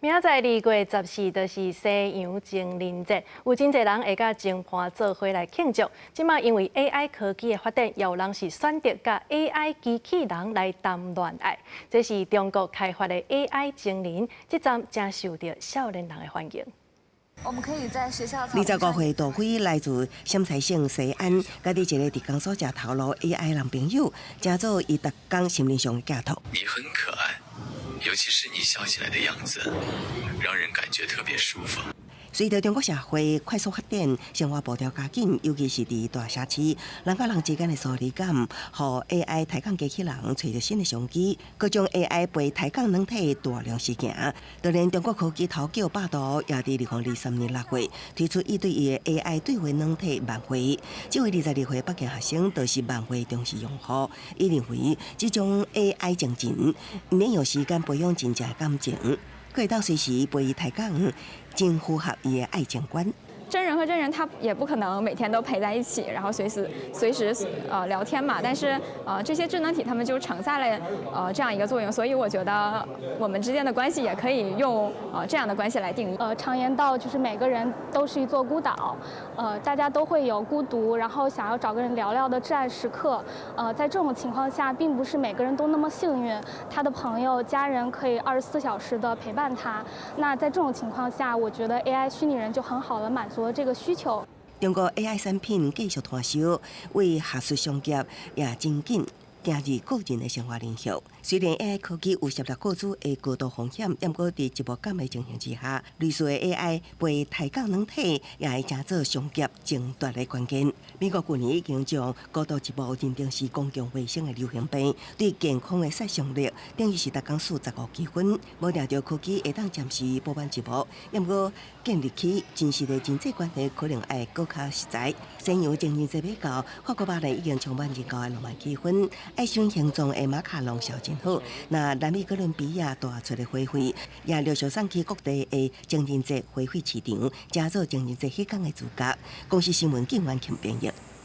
明仔載2月14就是西洋情人節，有真濟人會佮情伴做伙來慶祝。這馬因為 AI 科技的發展，有人是選擇佮 AI 機器人來談戀愛。這是中國開發的 AI 情人，這陣誠受著少年人的歡迎。我們可以在學校。25歲杜飛來自陝西省西安，佮佇一個佇江蘇食頭路 AI 男朋友，成做伊逐工心靈上的寄託。你很可愛，尤其是你笑起來的樣子，讓人感覺特別舒服。隨著中國社會快速發展，生活步調加緊，尤其是佇大城市，人佮人之間的疏離感，予 AI 抬槓機器人揣著新的商機，各種 AI 陪抬槓軟體大量時行。當然，中國科技頭叫百度也佇2023年6月推出一對一的 AI 對話軟體萬會。這位22歲北京學生就是萬會忠實用戶，伊認為這種 AI 情人，毋免用時間培養真正的感情，閣會當隨時陪伊抬槓，真符合伊的愛情觀。真人和真人，他也不可能每天都陪在一起，然後隨時隨時聊天嘛。但是這些智能體他們就承載了這樣一個作用，所以我覺得我們之間的關係也可以用這樣的關係來定義。常言道就是每個人都是一座孤島，大家都會有孤獨，然後想要找個人聊聊的至暗時刻。在這種情況下，並不是每個人都那麼幸運，他的朋友、家人可以24小時的陪伴他。那在這種情況下，我覺得 AI 虛擬人就很好的滿足這個需求。中國 AI 產品繼續攤銷，為學術商業也真緊行入個人的生活領域。雖然 AI 科技有涉獵個資的高度風險，毋過佇寂寞感的情形之下，類似的 AI 陪抬槓軟體也會成做商業爭奪的關鍵。美國去年已經將高度寂寞認定是公共衛生的流行病，對健康的殺傷力等於是逐工輸15公分。無定著科技會當暫時補滿寂寞，毋過建立起真實的人際關係可能愛閣較實在。西洋情人節欲到，法國巴黎已經充滿人口的浪漫氣氛，愛心形狀的馬卡龍銷真好。那南美哥倫比亞大出的花卉，也陸續送去各地的情人節花卉市場，成做情人節彼工的主角。公視新聞警員陳編譯。